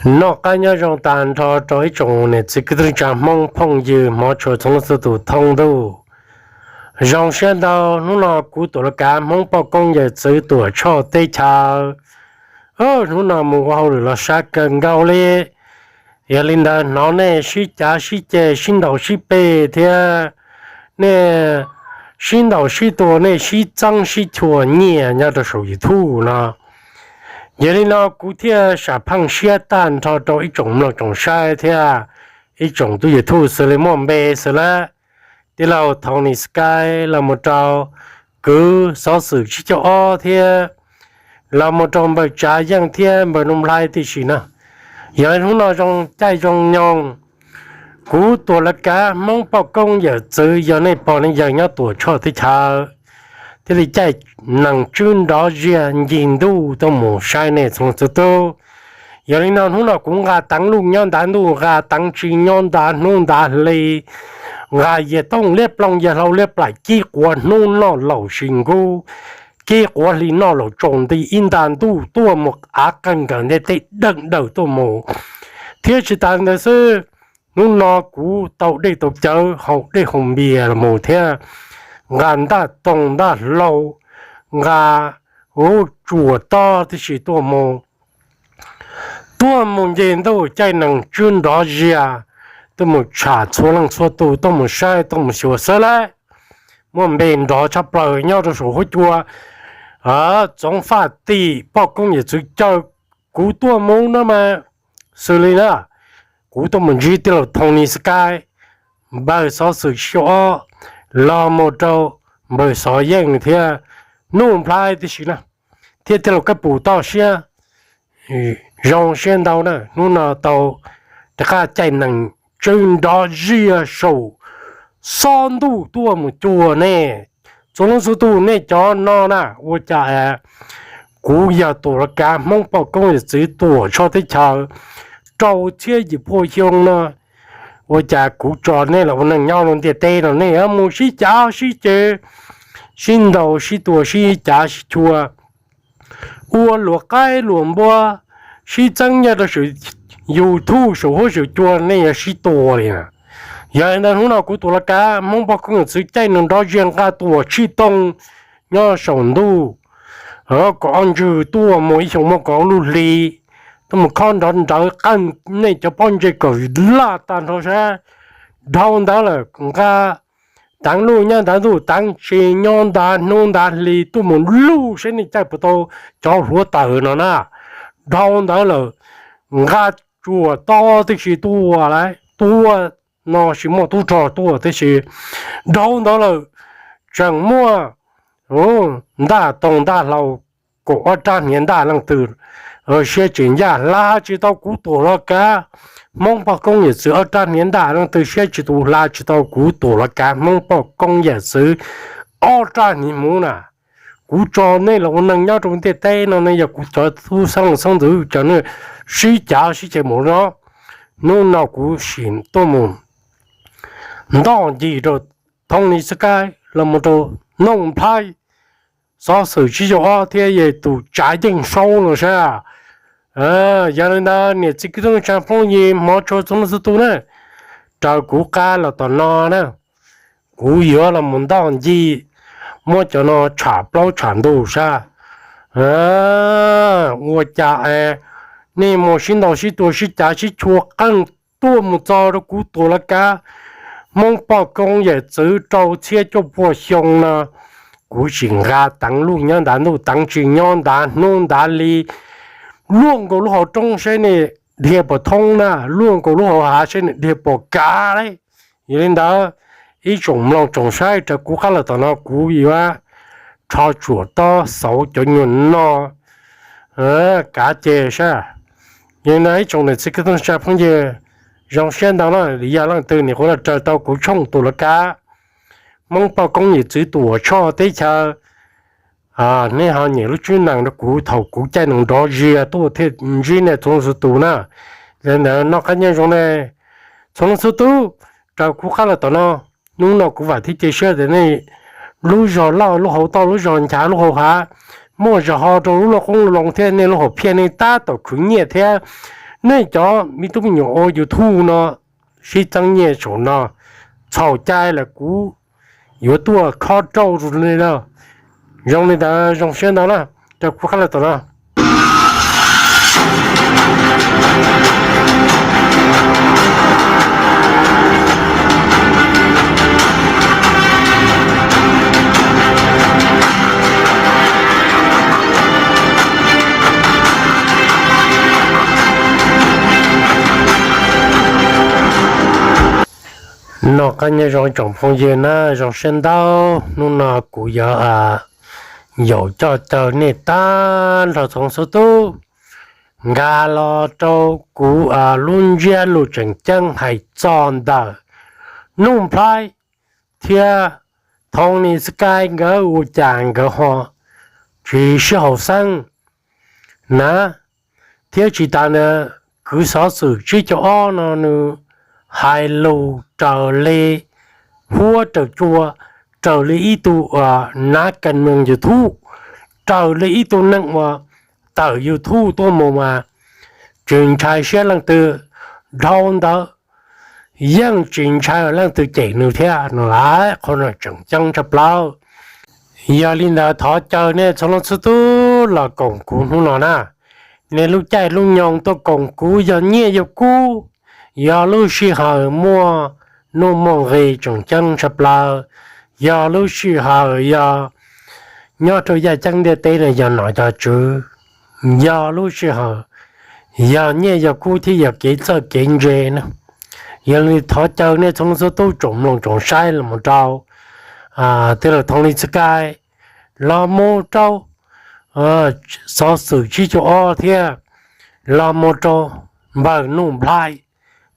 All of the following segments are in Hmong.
Noj qab nyob zoo tag nrho rau ib tsoom niam txiv kwv tij neej tsa Hmoob phooj ywg hmov tshua txhua leej txhua tus thoob ntuj. Zoo siab ntau, hnub no kuv Tuam Lauj Kav Hmoob Poj Koob Yawm Txwv Tuam Tshoj Teb Chaws, hnub no mus ua hauj lwm los sab kawg nkaus li. Yog li ntawd hnov nej sib cav sib ceg sib ntaus sib peg thiab nej sib ntaus sib tua, nej sib txeeb sib chua nyiaj nyob rau saum YouTube no. Yog li no kuv thiaj sam pheej siab tag nrho rau ib tsoom mloog tsoom saib thiab ib tsoom tub YouTube xws li muaj npe xws li tij laug Tony Sky los mus rau kwv Xov Xwm Tsib Caug Ob thiab los mus rau npawg Tsav Yeej thiab npawg Nuj Nplhaib tib si na. Yog li hnub no zoo caij zoo nyoog, kuv Tuam Lauj Kav Hmoob Poj Koob Yawm Txwv, yog nej pog nej yawg nyob Tuam Tshoj Teb Chaws, thiaj li caij nees tswb nrov ziag ncig ntuj tuaj mus saib nej txhua leej txhua tus. Yog li no hnub no kuv nqa teev luj nyob ntav ntuj, nqa teev tsi nyob ntav hnub ntav hli, nqa yias tooj liab ploog yias hlau liab plaim, kib quav hnub noj laus si nkub, kib quav hli noj laus tsaus nti ib nta ntuj tuaj mus av qeeg nkawm ntiaj teb dawm daws tuaj mus. Thiab tsis tas ntawd xwb, hnub no kuv tau dej tau cawv haus dej haus npias los mus thiab nqa ntaj toog ntaj hlau, nqa tsuas tob tib si tuaj mus, tuaj mus ncig ntuj caij nees tswb nrov ziag, tuaj mus tsham txhua leej txhua tus tuaj mus saib tuaj mus xyuas xwb lauj. Muaj npe nrov tshaj plaws nyob rau saum huab cua Txoov Faj Tim Poj Koob Yawm Txwv caw kuv tuaj mus no mas xws li na, kuv tuaj mus ntsib tij laug Tony Sky, npawg Xov Xwm Tsib Caug Ob, los mus rau npawg Xov Yeej thiab Nuj Nplhaib tib si na, thiab tij laug Kab Pus toj siab. Zoo siab ntau na, hnub no tau rov qab caij nees tswb nrov ziag saum xob ntuj tuaj mus cuag nej txhua leej txhua tus nej cov no na. Ua cas kuv yog Tuam Lauj Kav Hmoob Poj Koob Yawm Txwv Tuam Tshoj Teb Chaws rau txhiab yim pua xyoo no, ua cas kuv tso nej los ua neeg nyob rau ntiaj teb no nej yuav mus sib cav sib ceg, sib ntaus sib tua sib cav sib chua, ua luam qaib luam npua, sib txeeb nyiaj rau saum YouTube saum huab saum cua nej yuav sib tua li na. Yog li ntawd hnub no kuv Tuam Lauj Kav Hmoob Poj Koob Yawm Txwv caij nees nrov ziag nqa Tuam Tsib Toog nyob saum ntuj kaum ob ntsws tuaj mus ib xyoos muaj kaum ob lub hli, tuaj mus khob nrov nrawv qeej nej cov pob ntseg kom laj tag nrho sab. Dhau ntawd lawm nqa teev luj nyob ntav ntuj, teev tsi nyob ntav hnub ntav hli tuaj mus luj saib nej caij puas tau cov hluav taws no na. Dhau ntawd lawm nqa tsuas tob tib si tuaj lauj, tuaj no tsis muaj tub rog tuaj tib si. Dhau ntawd lawm tseem muaj ntaj toog ntaj hlau kaum ob rab hniav ntaj leej twg siab tsis ncaj hla tsis tau kuv Tuam Lauj Kav Hmoob Poj Koob Yawm Txwv ob rab hniav ntaj leej twg siab tsis tu hla tsis tau kuv Tuam Lauj Kav Hmoob Poj Koob Yawm Txwv ob rab hniav hmuv na. Kuv tso nej los ua neeg nyob rau ntiaj teb no ne yog kuv cov tub xeeb leej xeeb ntxwv cov nej sib cav sib ceg mus no. Hnub no kuv sim tuaj mus ntoj ncig rau Thoob Lis Xab Kaib los mus rau Nooj Nplhaib, Xov Xwm Tsib Caug Ob thiab yog tus Tsav Yeej Saub no sab. Yog li ntawd niam txiv kwv tij neej tsa phooj ywg hmov tshua txhua leej txhua tus na, raws kuv qab los tom no na, kuv yuav los mus ntoj ncig muab cov no tsham plaub tsham ntug sab. Ua cas es nej mus sib ntaus sib tua sib cav sib chua qeej tuaj mus txog rau kuv Tuam Lauj Kav Hmoob Poj Koob Yawm Txwv rau txhiab cuaj puas xyoo no, kuv sim nqa teev luj nyob ntav ntuj teev tsis nyob ntav hnub ntav hli, luaj nkaus lub hauv roob saib nej dhia puas thoob na, luaj nkaus lub hauv hav saib nej dhia puas kav lauj. Yog li ntawd, ib tsoom mloog tsoom saib raws kuv qab los tom no kuv yuav rho tsuam tob xauv cov nyuag no kav ces sab. Yog li ntawd ib tsoom niam txiv kwv tij neej tsa phooj ywg, zoo siab ntau na, yog leej twg nim qhuav los raws tau kuv tshooj Tuam Lauj Kav Hmoob Poj Koob Yawm Txwv Tuam Tshoj Teb Chaws, nej ho nyem lub tswb nees rau kuv thaum kuv caij nees nrov ziag tuaj thiaj ntsib nej txhua leej txhua tus na. Yog li ntawd noj qab nyob zoo nej txhua leej txhua tus, raws kuv qab los tom no, hnub no kuv vam thiab cia siab tias nej lub zog loj lub hauv toj lub zog nchav lub hauv hav muaj zog ho rau lub lauj qoob loo thiab nej lub hauv phiaj nej tab tom khwv nyiaj thiab Nej cov me tub me nyuam ua YouTube no sib txeeb nyiaj saum no, txhaum cai lawm kuv yuav tuaj khob rauj rau nej na. Zoo li ntawd zoo siab ntau na, rau kuv qab los tom no. Noj qab nyob zoo tsoom phooj ywg na, zoo siab ntau. Hnub no kuv yuav yaum coj caw nej tag nrho txhua leej txhua tus nkag los rau kuv lub ntsiab lus tseem ceeb hais txog ntawm Nuj Nplhaib thiab Tony Sky nkawd ua cas nkawd ho tsis sib haum xeeb na. Thiab tsis tas ntawd, kwv xov xwm tsib caug ob no nws hais lus raws li huab raws cua, raws li ib tug nav kas moos YouTube, raws li ib tug neeg uas tawm YouTube tuaj mus mas tsis ntshai siab leej twg. Dhau ntawd yeej tsis ntshai leej twg cem nws thiab no lauj. Qhov no tseem ceeb tshaj plaws. Yog li ntawd thov caw nej txhua leej txhua tus los koom kuv hnub no na. Nej lub caij lub nyoog tuaj koom kuv yog nyiaj yog kub, yog lub sij hawm muaj nuj muaj nqis tseem ceeb tshaj plaws, yog lub sij hawm yog nyob rau yaj ceeb ntiaj teb no yog nom yog tswv, yog lub sij hawm yog nyiaj yog kub thiab yog kev txawj kev ntse na. Yog li thov caw nej txhua leej txhua tus tsoom mloog tsoom saib los mus rau tij laug Thoo Li Txhia Kai, los mus rau xov xwm tsib caug ob thiab los mus rau npawg Nuj Nplhaib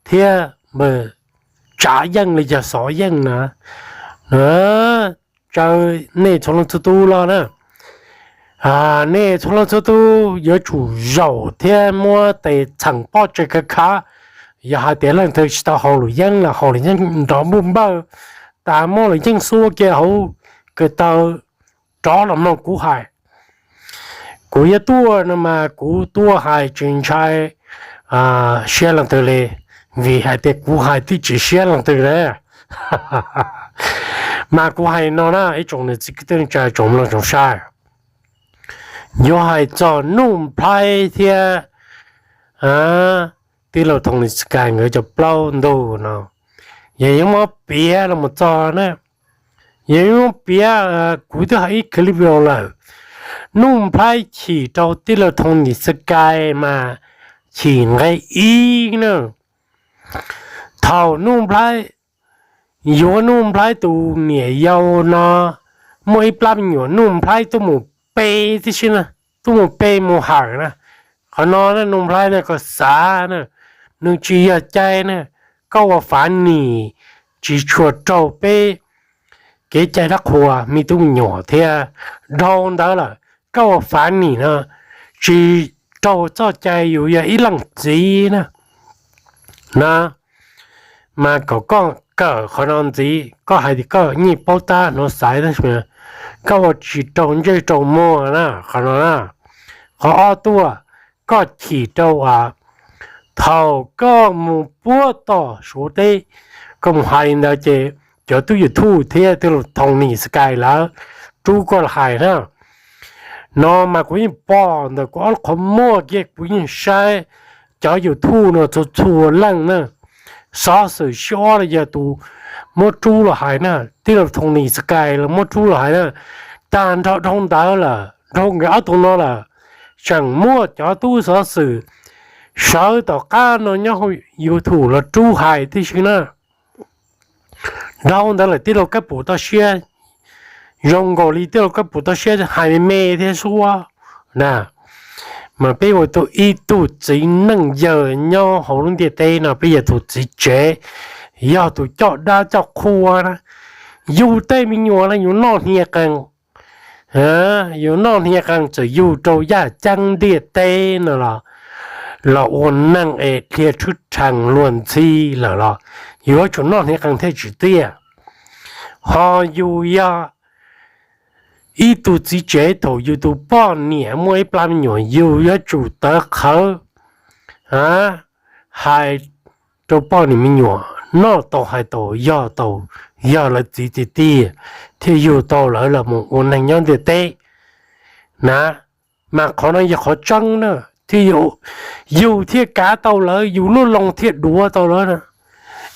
thiab npawg Tsav Yeej li yog Xov Yeej na. Caw nej txhua leej txhua tus los na. Nej txhua leej txhua tus yuav tsum zaum thiab muab tes txheem pob tse khav khav. Yog hais tias leej twg tsis tau haus luam yeeb los haus luam yeeb nrov npuj npawj, tas muab luam yeeb xuab kiag hauv ko taw rov los mloog kuv hais. Kuv yuav tuaj no mas kuv tuaj hais tsis ntshai siab leej twg li, vim hais tias kuv hais twb tsis siab leej twg li. Mas kuv hais no na ib tsoom niam txiv kwv tij neej tsa tsoom mloog tsoom saib, yuav hais txog Nuj Nplhaib thiab tij laug Thoo Li Txhia Kai nkawd cov plaub ntug no, yog yuav muab piav los mus txog na, yog yuav muab piav, kuv twb hais ib clip video lawm. Nuj Nplhaib chim rau tij laug Thoo Li Txhia Kai mas chim nqe ib na. Thaum Nuj Nplhaib yuav Nuj Nplhaib tus niam yau no, muaj ib plab me nyuam Nuj Nplhaib tuaj mus pe tib si na, tuaj mus pe mus hawm na. Qhov no Nuj Nplhaib na koj xav na, nws tsis yog cai na, koj ua fav nim tsis tshua raug peb kev cai dab qhuas me tub me nyuam thiab. Dhau ntawd lawm koj ua fav nim no tsis raug txoj cai yus yog ib leej txiv na. Na, mas kom koj kawm qhov no ntxiv, koj hais tias koj yeej paub tab hnov xaiv tab sis koj ua tsis raug ntsej raug muag na qhov no na. Qhov ob tuaj, koj chim rau uas thaum koj mus puab tom Suav teb, koj mus hais li ntawd ces cov tub YouTube thiab tij laug Thoo Li Txhia Kai lawv rub koj los hais na. No mas kuv yeej pom ntawm kuv ob lub qhov muag kiag, kuv yeej saib cov YouTube no txhua txhua leej na. Xov xwm sib ob los yog tus muab rub los hais na, tij laug Thoo Li Txhia Kai los muab rub los hais na. Tag nrho dhau ntawd lawm, dhau nkawd ob tug no lawm, tseem muaj cov tub xov xwm sawv tom qab no nyob hauv YouTube los rub hais tib si na. Dhau ntawd lawm tij laug Kab Pum toj siab, zoo nkaus li tij laug Kab Pum toj siab hais me me thiab suab na. Mas peb ua tau ib tug txiv neej yawg nyob hauv lub ntiaj teb no, peb yog tus txiv tsev, yog tus coj dab coj qhua na. Yus tej me nyuam no yus noj hnia qees, yus noj hnia qees txawm yug rau yaj ceeb ntiaj teb no los, los ua neeg es dhia tshwj rhees luag ntxhi lawm los yuav tsum noj hnia qees thiaj tsim txiaj. Ho yus yog ib tug txiv tsev, thaum yus tus poj niam muaj ib plab me nyuam yus yuav tsum tawv qhawv hais rau poj niam me nyuam noj tau hais tau yog tau, yog lawv txiv tiag tiag thiaj yug tau lawv los mus ua neeg nyob ntiaj teb na. Mas qhov no yog qhov tseeb na, thiaj yug thiaj kav tau lawv, yus lub loo thiaj duav tau lawv na.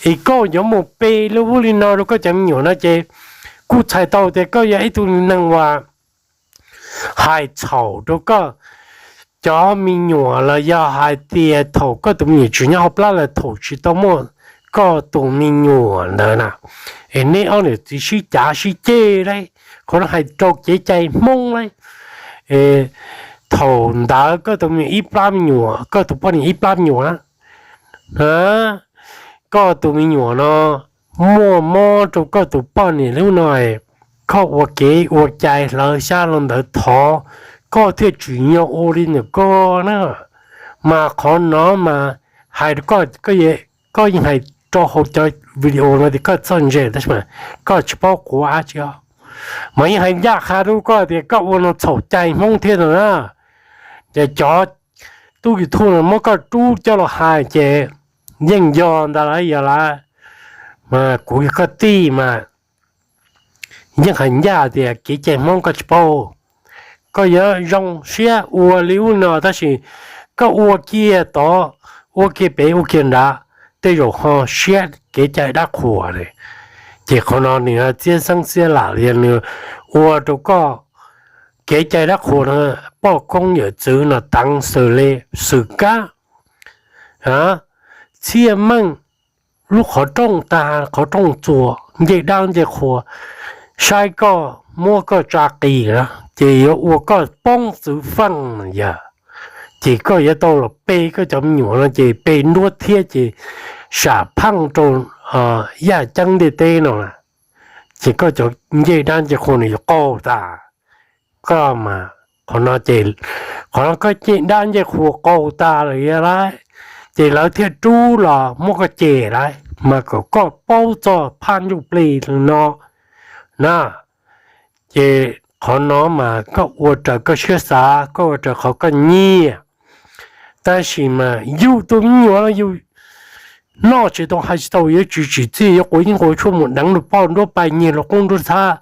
Es koj yuav mus pe li ub li no rau koj cov me nyuam no ces kuj txhais tau tias koj yog ib tug neeg uas hais txhaum rau koj cov me nyuam los yog hais tias thaum koj tus me nyuam tsis nyob hauv plab los thaum tsis tau muaj koj tus me nyuam ntawd na, es neb ob niam txiv sib cav sib ceg lauj. Qhov no hais rau kev cai Hmoob lauj. Thaum ntawd koj tus me nyuam ib plab me nyuam, koj tus poj niam ib plab me nyuam na, koj tus me nyuam no muaj mob rau koj tus poj niam li ub no, koj ua kev ua cai hlawv xyab los ntawd thov, koj thiaj tsim nyog ua li ntawm koj na. Mas qhov no mas hais rau koj, koj yeej hais rau hauv cov video no tias koj txawj ntse tab sis mas koj tsis paub quav dab tsi os. Mas yeej hais ncaj qha rau koj tias koj ua no txhaum cai Hmoob thiab no na. Ces cov tub YouTube no muab koj rub coj los hais ces yeej yog ntag lauj, yog lawm. Mas kuv yog koj tij mas yeej hais ncaj tias kev cai Hmoob koj tsis paub. Koj yuav zoo siab ua li ub no tab sis koj ua kiag tod, ua kiag pem ua kiag nrad, tej zaum ho siab kev cai dab qhuas li. Ces qhov no nws txiab xeeb xiab lam li nws ua rau koj kev cai dab qhuas no, poj koob yawm txwv no teev xws li xwm kab, txhiaj meej, lub qhov rooj tag qhov rooj txuas, ncej dab ncej qhua, saib koj muab koj tsa qis na ces yuav ua koj poob txwv feej yog. Ces koj yuav tau los pe koj cov me nyuam no ces pe nruab thiab ces sam pheej rau yaj ceeb ntiaj teb no na. Ces koj cov ncej dab ncej qhua nws yuav qaug tas. Koj mas qhov no ces, qhov no koj ncej dab ncej qhua qaug tas lawm yog lauj, ces lawv thiaj rub los muab koj cem lauj, mas kom koj paub txog phaj ntsuj plig no na. Ces qhov no mas koj ua raws koj siab xav, koj ua raws qhov koj nyiam. Tab sis mas yus tus me nyuam no yus noj tsis tau hais tsis tau, yuav tsis tsim txiaj, yuav quav yeeb quav tshuaj mus deev luag poj nruab paj nyiag luag qoob nruab txhab,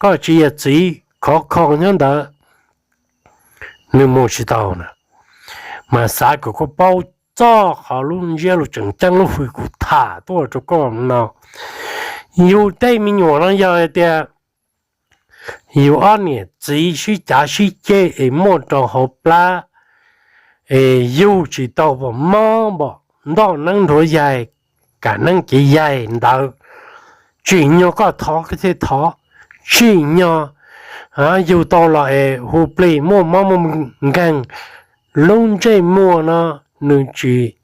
koj tsis yog txiv khov kho nyob ntawd, nws mus tsis tau na. Mas xav kom koj paub txog qhov lub ntsiab lus tseem ceeb lub hws kuv tham tuaj rau koj no. Yus tej me nyuam no yog hais tias yus ob niam txiv sib cav sib ceg es muaj rau hauv plab, es yug tsis tau pom mob npom ntoj neeb nrhuav yaig, kam neeb kev yaig ntawd, tsim nyog koj thov koj thiaj thov, tsim nyog yug tau los es hu plig muaj mob muaj nkeeg, lub ntsej muag no nws tsis,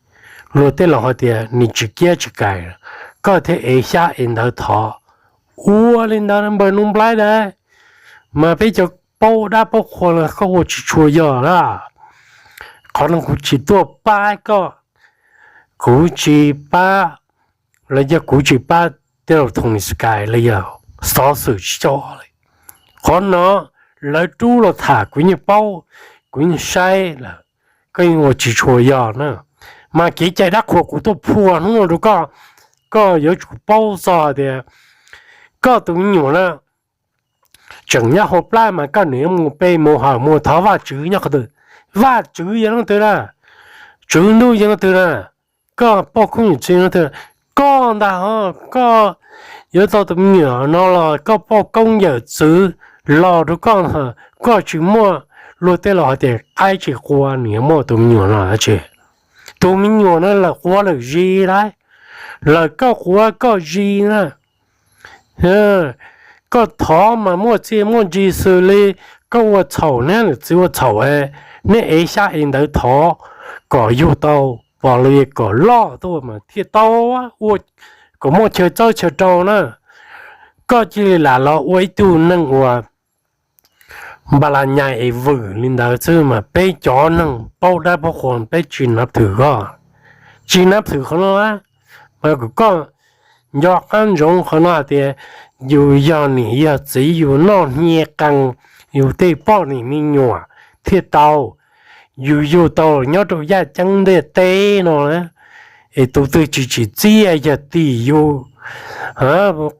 luag tej laus hais tias nws tsis kiab tsis kais, koj thiaj ev xyab ev ntawv thov. Ua li ntawd npawg Nuj Nplaib na, mas peb cov paub dab paub qhua los koj ua tsis tshua yog lawm. Qhov no kuv tsis tuaj pab koj, kuv tsis pab, los yog kuv tsis pab tej laus Thoo Nis Kais los yog xov xwm tsis coj li. Qhov no lawv rub los tham kuv yeej paub, kuv yeej saib lawm, koj yeej ua tsis tshua yog na. Mas kev cai dab qhuas kuv tuaj phua hnub no rau koj, koj yuav tsum paub txog tias koj tus me nyuam na tseem nyob hauv plab mas koj nws yuav mus pe mus hawm mus thov Vajtswv nyob qhov twg? Vajtswv yog leej twg na? Tswv Ntuj yog leej twg na? Koj poj koob yawm txwv yog leej twg? Koj ntag ho, koj yuav tau tus me nyuam no los koj poj koob yawm txwv los rau koj, koj tsis muaj, luag tej laus hais tias qaib tsis qua nws yuav muaj tus me nyuam no dab tsi? Tus me nyuam no lawm qua lawm zis lauj, lawm koj qua koj zis na. Koj thov mas muaj txiaj muaj ntsig xws li koj ua txhaum, neb niam txiv ua txhaum, neb ev xyab ev ntawv thov kom yug tau, pom li kom loj tuaj mas thiaj tau, ua kom muaj chaw txawb chaw rau na. Koj cia li lam los ua ib tug neeg uas npa la nyais es vwm li ntawd xwb mas peb cov neeg paub dab paub qhua peb tsis nab thwm koj, tsis nab thwm qhov no. Mas kom koj nco qab ntsoov qhov no hais tias yus yog niam yog txiv yus noj hnia qee yus tej poj niam me nyuam thiaj tau. yus yug tau nyob rau yaj ceeb ntiaj teb no na, es tus twg tsis tsim txiaj yog tim yus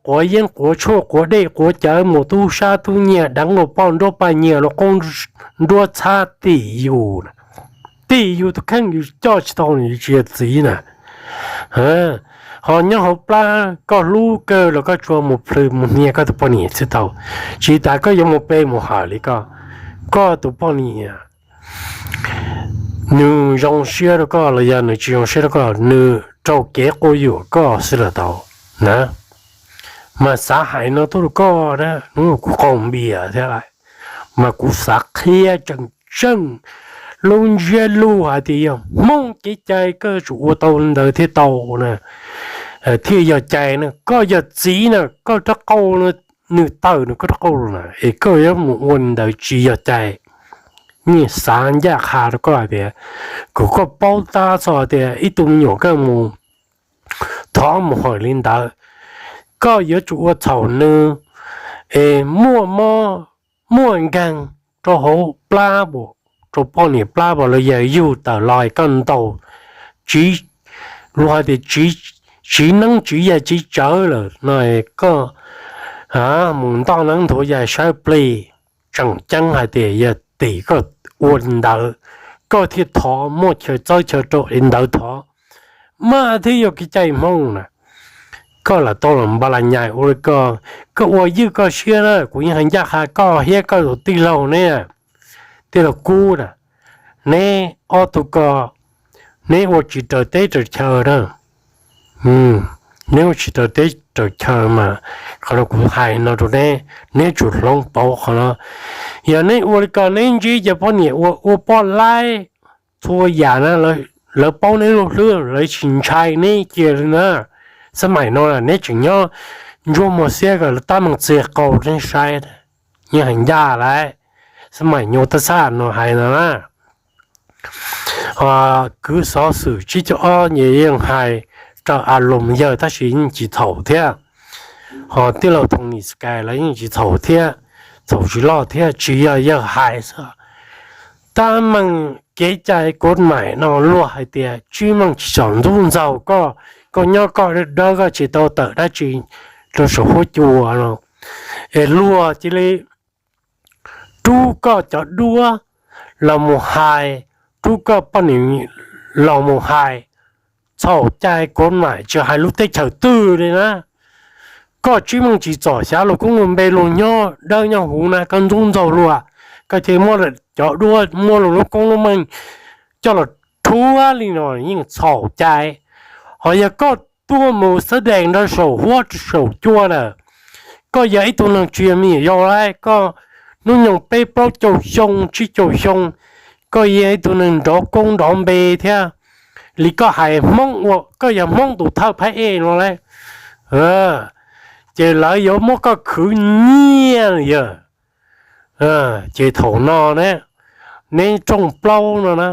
quav yeeb quav tshuaj quav dej quav cawv mus tub sab tub nyiag deev luag poj nruab paj nyiag luag qoob nruab txhab tim yus, tim yus tus kheej yus coj tsis tau yus tsis yog txiv na. Ho nyob hauv plab koj hlub kawg los koj tsuas mus plhws mus hnia koj tus poj niam xwb tau, tsis tas koj yuav mus pe mus hawm li koj, koj tus poj niam nws zoo siab rau koj los yog nws tsis zoo siab rau koj, nws raug kev quas yuam koj xwb los tau na. Mas xav hais no tuaj rau koj na, hnub no kuv qaug npias thiab lawm, mas kuv xav qhia tseem tseeb lub ntsiab lus hais tias yog Hmoob kev cai koj yuav tsum ua tau li ntawd thiaj tau na, thiaj yog cai na. Koj yog txiv na, koj rab qau no, nws tawm nws koj rab qau los na es koj yuav mus ua li ntawd tsis yog cai. Yeej xav ncaj qha rau koj hais tias, kom koj paub tab txog tias ib tug me nyuam koj mus thov mus hawm li ntawd, koj yuav tsum ua txhaum nws es muaj mob muaj nkeeg rau hauv plab, rau poj niam plab los yog yug tawm los koj ntaus, luag hais tias tsiv neeb tsiv yaig tsiv tsawv lawm no, koj mus ntoj neeb nthuav yaig sawv plig, tseem ceeb hais tias yog tim koj ua li ntawd, koj thiaj thov muaj chaw txawb chaw rau li ntawd thov, mas thiaj yog kev cai Hmoob na. Koj lam tau los npa las nyais ua li ko, koj ua ywj koj siab na, kuv yeej hais ncaj qha koj thiab koj tus tij laug ne, tij laug Kub na, neb ob tug ko, neb ua tsis raws teb raws chaw na. Neb ua tsis raws teb raws chaw mas qhov no kuv hais no rau neb, neb tsum hloov pauv qhov no. Yog neb ua li ko neb ntsib cov poj niam ua ua poj laib txhua yam na, lawv paub neb lub hlwb lawv tsis ntshai neb kiag li na. Xab maim no neb tseem nyob ntsuab muag xiab kom lawv tab meeg txiag qau neb saib, yeej hais ncaj lawm. Xab maim nyuj tab xaj no hais no na. Kwv xov xwm tsib caug ob yeej hais raws a loos yawg tab sis yeej tsis txhaum thiab. Ho tij laug Thoo Nis Kai los yeej tsis txhaum thiab, txhaum tsis loj thiab, tsis yog yawg hais xwb. Tab meeg kev cai kov maim no luag hais tias tsib meej tsis txom ntxub ntxaug koj, koj nyob koj dawb dawb koj tsis tau tawm dab tsi rau saum huab cua no, es luag cia li rub koj cov duab los mus hais, rub koj poj niam los mus hais, txhaum cai kov maim tsis hais lub teb chaws twg li na. Koj tsib meej tsis txom xyav luag koob luag npe luag nyob dawb nyob huv na, koj ntxub ntxaug luag, koj cia li muab cov duab muab luag lub koob lub meej coj los rhuav li no yeej txhaum cai. Ho yog koj tuaj mus xab dees nrog saum huab saum cua lawm, koj yog ib tug neeg tsis yog me nyuam yaus lawm, koj hnub nyoog peb plaub caug xyoo tsib caug xyoo, koj yog ib tug neeg nrov koob nrov npe thiab. Li koj hais Hmoob ua koj yog Hmoob tus thawj phab ej no lawm, ces lawv yuav muab koj khwv nyiaj yog. Ces thaum no ne, neb rooj plaub no na,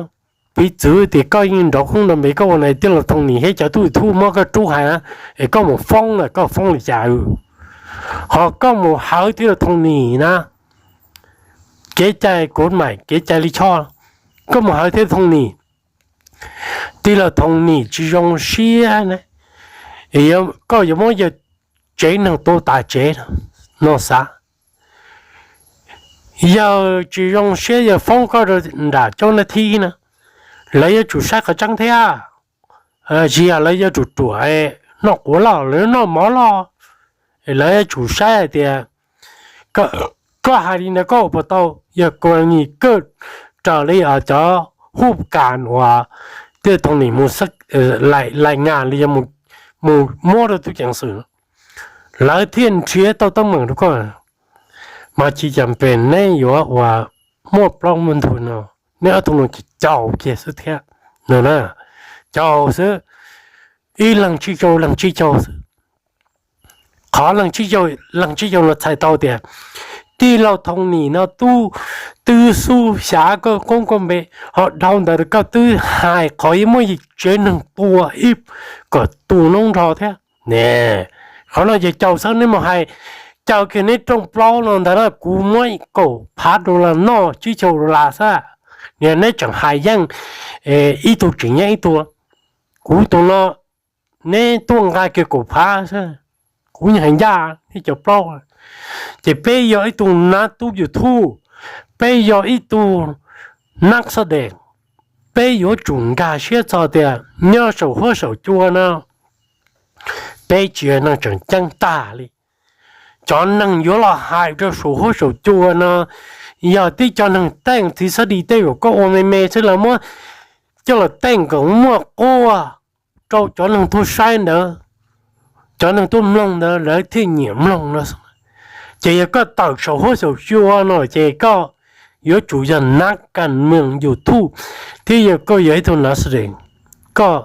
piv txwv tias koj yeej nrov koob nrov npe koj ua na, tij laug Thoo Nis thiab cov tub YouTube muab koj rub hais na, es koj mus foob lawm koj foob li cas? Ho koj mus hawv tij laug Thoo Nis na, kev cai kov maim kev cai li choj, koj mus hawv tij laug Thoo Nis, tij laug Thoo Nis tsis zoo siab na, koj yuav muab yawg tsev neeg tua tas tsev no xav. Yawg tsis zoo siab yawg foob koj rau nram coob nab thib na, lawv yuav tsum saib qhov tseeb thiab. Tsis yog lawv yuav tsum ruam noj quav loj lawv noj mov loj, lawv yuav tsum saib hais tias koj hais li ntawd koj ua puas tau, yog koj nim kawj raws li cov hub kas uas tij laug Thoo Nis mus lais ngas li yog mus muab rau tub ceev xwm, lawv thiaj nrhiav tau teeb meem rau koj. Mas tsis cas pes neb yuav ua muaj plaub muaj ntug no, neb ob tug no ces caus kiag xwb thiab no na, caus xwb, ib leeg tsib caug leeg tsib caug xwb. Qhov leeg tsib caug leeg tsib caug no txhais tau tias tij laug Thoo Nis no tub twb xub xyav koj koob koj npe, ho dhau ntawd koj twb hais qhov yuav muab yawg tsev neeg tua ib kom tu noob nrho thiab ne. Qhov no ces caus xwb, neb mus hais caw kiag neb rooj plaub no ntag na, kuv muab kaum phav dollar noj tsib caug dollar xwb. Niag neb tseem hais yeej, ib tug tseem nyob ib tug, kuv tus no neb tuaj nqa kiag kaum phav xwb, kuv yeej hais ncaj nej cov plaub. Ces peb yog ib tug nab tub YouTube, peb yog ib tug nab xab dees, peb yuav tsum nkag siab txog tias nyob saum huab saum cua no peb tsis yog neeg tseem ceeb tag li. Cov neeg yuav los hais rau saum huab saum cua no yog tib co neeg teej txiv xab di tej zaum koj ua me me xwb los muab coj los teej kom muaj quaj rau cov neeg tuaj saib ntawd, cov neeg tuaj mloog ntawd lawv thiaj nyiam mloog no. Ces yog koj tawm saum huab saum cua no ces koj yuav tsum yog nab kas mees YouTube, thiab yog koj yog ib tug nab xab dees, koj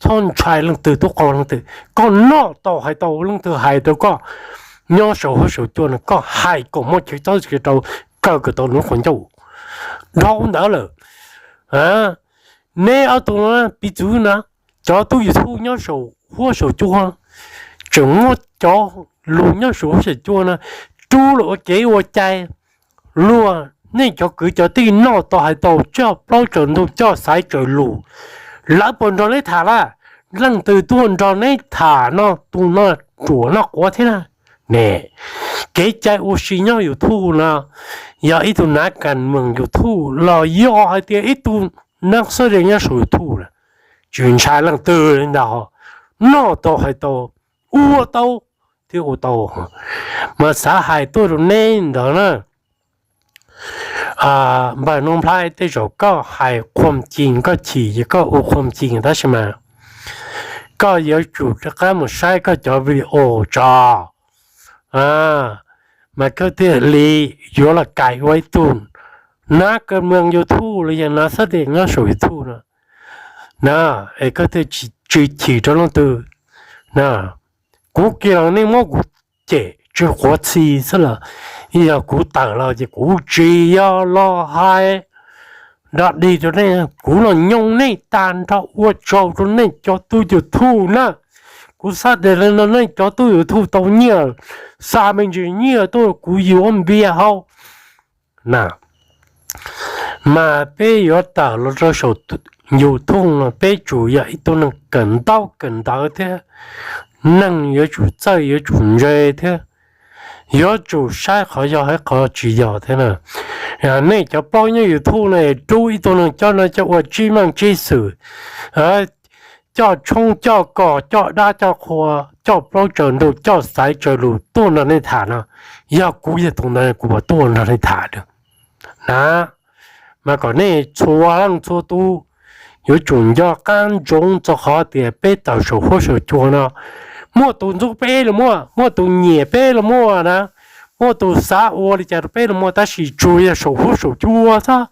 txhob ntshai leej twg tuaj qau leej twg, koj noj tau hais tau leej twg hais rau koj nyob saum huab saum cua no koj hais kom muaj chaw txawb chaw rau, kaw kom tau lub qhov ncauj dhau ntawd lawm. Neb ob tug no piv txwv na, cov tub YouTube nyob saum huab saum cua, tseem muab cov lus nyob saum huab saum cua no rub los ua kev ua cai, luag nej cov kwv cov tij noj tau hais tau coj plaub tsaws ntug coj xaiv tsaws lus, lawv puas nrog neb tham lawm? Leej twg tuaj nrog neb tham no tus no ruam noj quav thiab na. Ne, kev cai ua si nyob YouTube no, yog ib tug nab kas mees YouTube los yog hais tias ib tug nab xab dees nyob saum YouTube lawm, tsis ntshai leej twg li ntag, noj tau hais tau, ua tau thiab ua tau. Mas xav hais tuaj rau neb ntawd na, npawg Nuj Nplhaib, tej zaum koj hais qhuam ci koj chim ces koj ua qhuam ci tab sis mas koj yuav tsum rov qab mus saib koj cov video tso, mas koj thiaj li yuav los kais ua ib tug nab kas mees YouTube los yog nab xab dees nyob saum YouTube no na, es koj thiaj tsis chim rau leej twg na. Kuv kiag los nej muab kuv cem tsw quav txhi xwb los, yog kuv tawm los ces kuv tsis yog los hais dog dig rau nej, kuv los nyoo nej tag nrho, ua tsaug rau nej cov tub YouTube na. Kuv xav tias li no nej cov tub YouTube tau nyiaj, xa me ntsis nyiaj tuaj kuv yuav npias hau na. Mas peb yuav tawm los rau saum YouTube no peb tsum yog ib tug neeg kawm ntaub kawm ntawv thiab, neeg yuav tsum txawj yuav tsum ntse thiab, yuav tsum saib qhov yog hab qhov tsis yog thiab na. Nej cov plaub nyob YouTube no rub ib tug neeg coj no coj ua tsib meej tsib xwm, coj tshoob coj kos coj dab coj qhua, coj plaub tsaws ntug coj xaiv tsaws lus tuaj nrog nej tham no, yog kuv yog tus ntawd kuv puas tuaj nrog nej tham na? Mas kom nej txhua leej txhua tus yuav tsum nco qab ntsoov txog qhov tias peb tawm saum huab saum cua no, muaj tus ntxub peb los muaj, muaj tus nyiam peb los muaj na, muaj tus xav ua li cas rau peb los muaj, tab sis tsuas yog saum huab saum cua xwb.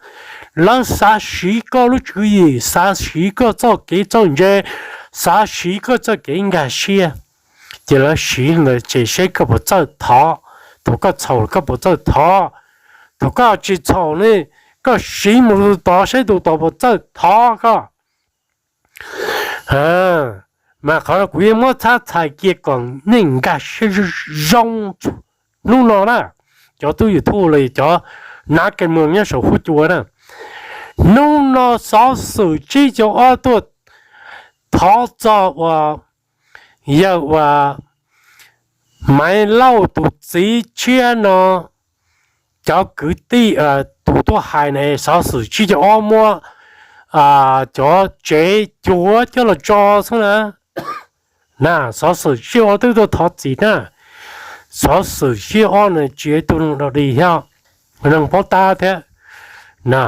Lawv xav siv koj lub tswv yim, xav siv koj txoj kev txawj ntse, xav siv koj txoj kev nkag siab, ces lawv siv ntawd ces seb koj puas txawj thov. Thaum koj txhaum koj puas txawj thov? Thaum koj tsis txhaum ne, koj siv mus tus tod seb tus tod puas txawj thov koj. Mas qhov no kuv yeej muab txhab txhais kiag kom nej nkag siab zoo hnub no na, cov tub YouTube los cov nav kee moos nyob saum huab cua na. Hnub no xov xwm tsib caug ob tuaj thov txog uas yawg uas Maiv Lauj tus txiv tshiab no, cov kwv tij, tus tuaj hais na, xov xwm tsib caug ob muab cov tsev cuav coj los tso xwb na. Na, xov xwm tsib caug ob twb tuaj thov txim na. Xov xwm tsib caug ob na tsis yog ib tug neeg dog dig thiab, neeg paub tab thiab. Na,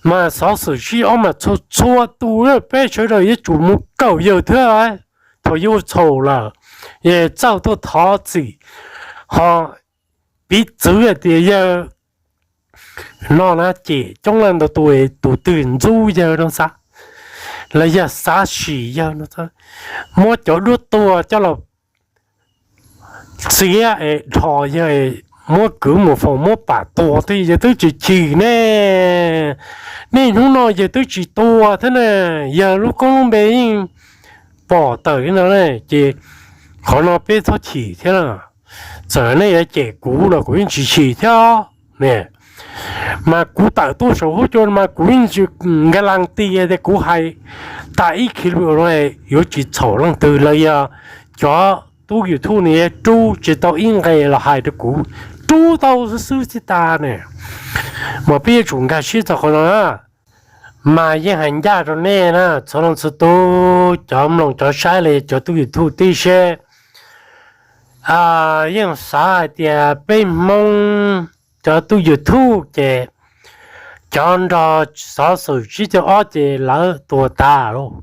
mas xov xwm tsib caug ob mas txhua txhua tus peb sawv daws yuav tsum mus kawm yawg thiab, thaum yawg ua txhaum lawm, txawj tuaj thov txim, ho piv txwv hais tias yawg no na cem coob leej ntau tus, tus twg ntxub yawg no xav, los yog xav sim yawg no, muab cov duab tuag coj los txiav es dhos yawg, muab kwv mus faus muab pam tua thiab yawg twb tsis chim ne. Niaj hnub no yawg twb tsis tua thiab na, yawg lub koob lub npe yeej pom tawm li no ne, ces qhov no peb txhob chim thiab na. Txawm nej yuav cem kuv los kuv yeej tsis chim thiab ne. Mas kuv tawm tuaj saum huab cua mas kuv yeej tsis nkag las tias kuv hais tas ib clip no yuav tsis txhaum leej twg los yog cov tub YouTube no yuav rub tsis tau ib nqe los hais rau kuv, rub tau xwb xwb tsis tas ne. Mas peb yuav tsum nkag siab txog qhov no na. Mas yeej hais ncaj rau nej na, txhua leej txhua tus, cov mloog cov saib los yog cov tub YouTube tib si, yeej xav hais tias peb Hmoob cov tub YouTube ces cov nrog xov xwm tsib caug ob ces lawv tuag tas lawm,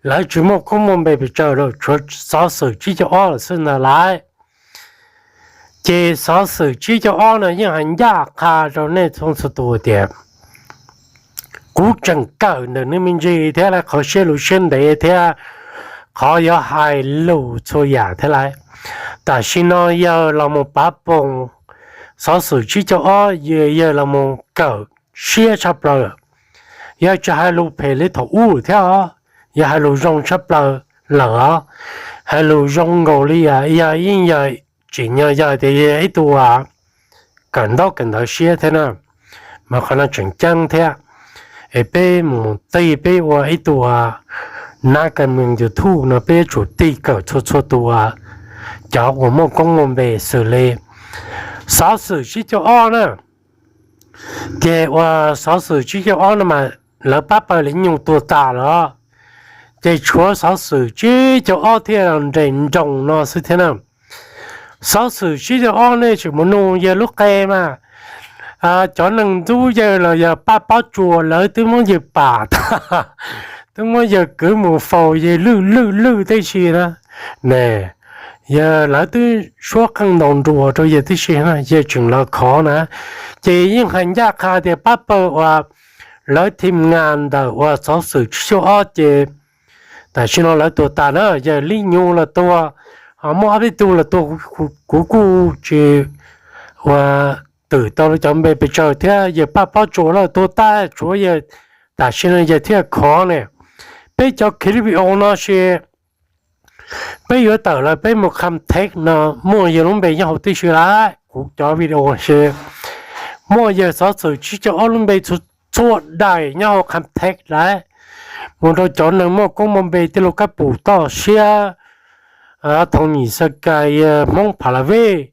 lawv tsis muaj koob muaj npe pes tsawg lawm, tshuav xov xwm tsib caug ob lawm xwb ntag lauj. Ces xov xwm tsib caug ob no yeej hais ncaj qha rau nej txhua txhua tus tias kuv tseem kawm ntawm nws me ntsis thiab lawv qhov siab lus siab ntev thiab qhov yuav hais lus txhua yam thiab lauj. Tam sim no yawg los mus pav poom xov xwm tsib caug ob, yawg los mus kawm siab tshaj plaws lawm. Yawg tsis hais lus phem li thaum ub thiab os, yawg hais lus zoo tshaj plaws lawm os, hais lus zoo nkaus li yog yeej yog tsim nyog yog tias yog ib tug kawm ntaub kawm ntawv siab thiab na. Mas qhov no tseem ceeb thiab, es peb mus tig peb ua ib tug nav kas moos YouTube no peb yuav tsum tig kawm txhua txhua tus, cov uas muaj koob muaj npe xws li xov xwm tsib caug ob na. Ces uas xov xwm tsib caug ob no mas lawv pab pawg li nyuj tuag tas lawm, ces tshuav xov xwm tsib caug ob thiaj nres nroos no xwb thiab na. Xov xwm tsib caug ob nej tseem mus nug yawg lub qe mas, cov neeg ntxub yawg los yog paj pob tsuas lawv twb muab yawg pam tag, twb muab yawg kwv mus faus yawg lwj lwj lwj tib si na. Ne, yawg lawv twb suab qeej ntaus nruas rau yawg tib si na, yawg tseem los khov na. Ces yeej hais ncaj qha tias pab pawg uas lawv thim nas ntawm uas xov xwm tsib caug ob ces tam sim no lawv tuag tas na, yawg Lib Nyuj los tuag, ho muaj ob peb tug los tuag, kuv kuj tsis ua twm tau lawv cov npe pes tsawg thiab, yawg paj pob tsuas los tuag tag, tshuav yawg tam sim no yawg thiaj khov ne. Peb cov clip video no ces peb yuav tawm los peb mus kham thev no muaj yawg lub npe nyob hauv tib si lawm, kuv cov video ces muaj yawg xov xwm tsib caug ob lub npe txhua daim nyob hauv kham thev lawm, mus rau cov neeg muaj koob muaj npe tij laug Kab Pum Toj Siab, Thoo Nyim Xab Kais, Hmoob Pha La Vej,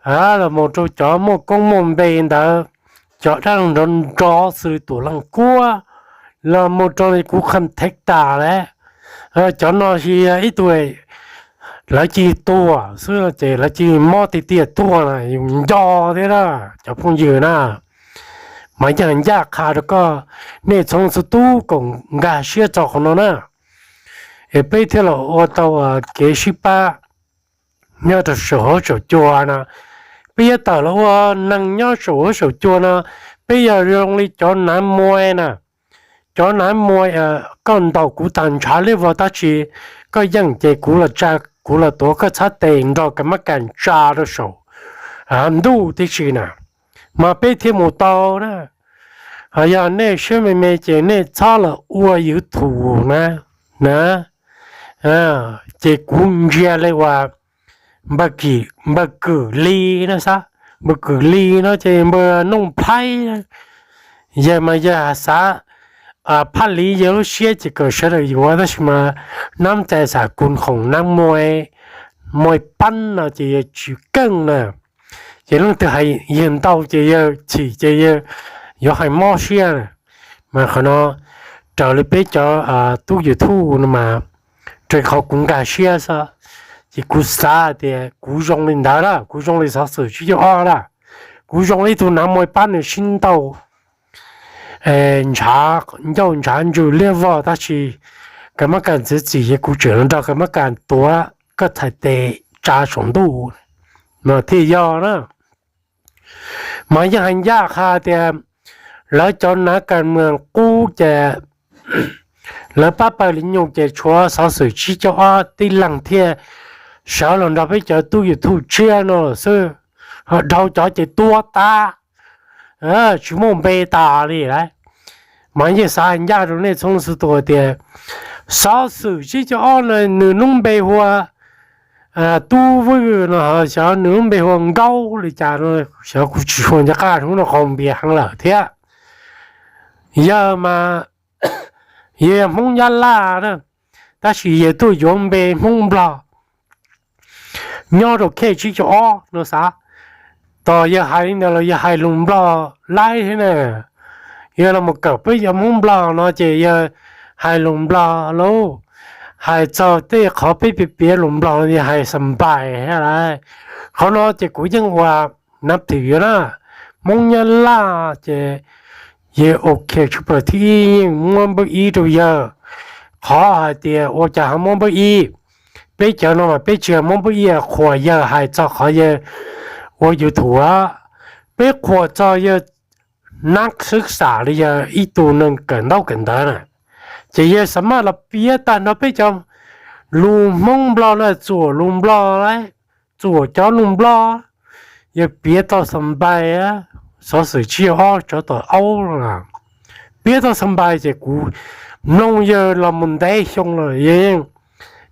los mus rau cov muaj koob muaj npe ntawd, cov dab laug nrov nrov xws li Tuam Leej Kuab, los mus rau kuv kham thev tas lawm. Cov no tsis yog ib tug lawv cia tuag xwb ces lawv cia mob tiag tiag tuag na, yus nco thiab na cov phooj ywg na. Mas yeej ncaj qha rau koj, nej txhua txhua tus kom nkag siab txog qhov no na, es peb thiaj los ua tau kev sib pab nyob rau saum huab saum cua no. Peb yuav tawm los ua neeg nyob saum huab saum cua no, peb yog zoo li cov nav muaj na, cov nav muaj, koj ntaus kuv tag ntshav liab vog tab sis koj yeej ces kuv los tsa, kuv los tuav koj txhab tes nrog ka mab kas tsa rau saum ntuj tib si na, mas peb thiaj mus tau na. Yog nej siab me me ces nej txhob los ua YouTube na, na. Ces kuv ntsia li uas npawg Kwm Li no xav, npawg Kwm Li no ces npawg Nooj Plhaib, yawg mas yawg xav phaj li yawg lub siab ces kom sawv daws yuav tab sis mas nab cai xam kug khoom nab muaj, muaj pab no ces yawg tsis keej na. Ces leej twg hais yawg ntau ces yawg chim ces yawg yuav hais mob siab na. Mas qhov no raws li peb cov tub YouTube no mas, raws qhov kuv nkag siab xwb, ces kuv xav tias kuv zoo li ntawd lawm, kuv zoo li xov xwm tsib caug ob lawm, kuv zoo li ib tug nav muaj pab nws sib ntaus ntshav ncauj ntshav ntsws liab vog tab sis ka mab kas txiav txim ces kuv tseem los nrog ka mab kas tuav koj txhais tes tsa saum ntuj no thiaj yog na. Mas yeej hais ncaj qha tias lawv cov nav kas moos qub ces lawv pab pawg li nyuj ces tshuav xov xwm tsib caug ob tib leeg thiaj sawv los nrog peb cov tub YouTube tshiab no lawm xwb, ho dhau cov ces tuag tas, tsis muaj npe tas li lawm. Mas yeej xav hais ncaj rau nej txhua leej txhua tus tias xov xwm tsib caug ob no nws lub npe hu ua Tub Vwj no xyov nws lub npe hu ua Nkaub li cas no, xyov kuv tsis tshua nco qab, hnub no qaug npias heev lawm thiab. Yawg mas yog Hmoob Nyab Laj na, tab sis yawg tuaj yuav npe Hmoob Nplog nyob rau khej tsib caug ob no xav. Tos yawg hais li ntawd los yawg hais lus Nplog laib thiab na. Yawg los mus kawm peb cov Hmoob Nplog no ces yawg hais lus Nplog lauj. Hais txog tej qhov peb piav piav lus Nplog no yawg hais xa npais thiab lauj. Qhov no ces kuv yeej ua nab thwm yuav na, Hmoob Nyab Laj ces yawg ok tshaj plaws thiab yeej muab npawb ib rau yawg. Qhov hais tias ua cas ho muab npawb ib, peb cov no mas peb tsis muab npawb ib, qhuas yawg hais txog qhov yawg ua YouTube, peb qhuas txog yawg nab xwb xam li yawg ib tug neeg kawm ntaub kawm ntawv na, ces yawg xa maj los piav tag nrho peb cov lus Hmoob Nplog na, txuam lus Nplog, txuam cov lus Nplog. Yawg piav tau xa npais, xov xwm tsib caug ob tsov tom aub, piav tau xa npais ces kuv mloog yawg los mus ntev xyoo lawm, yawg yeej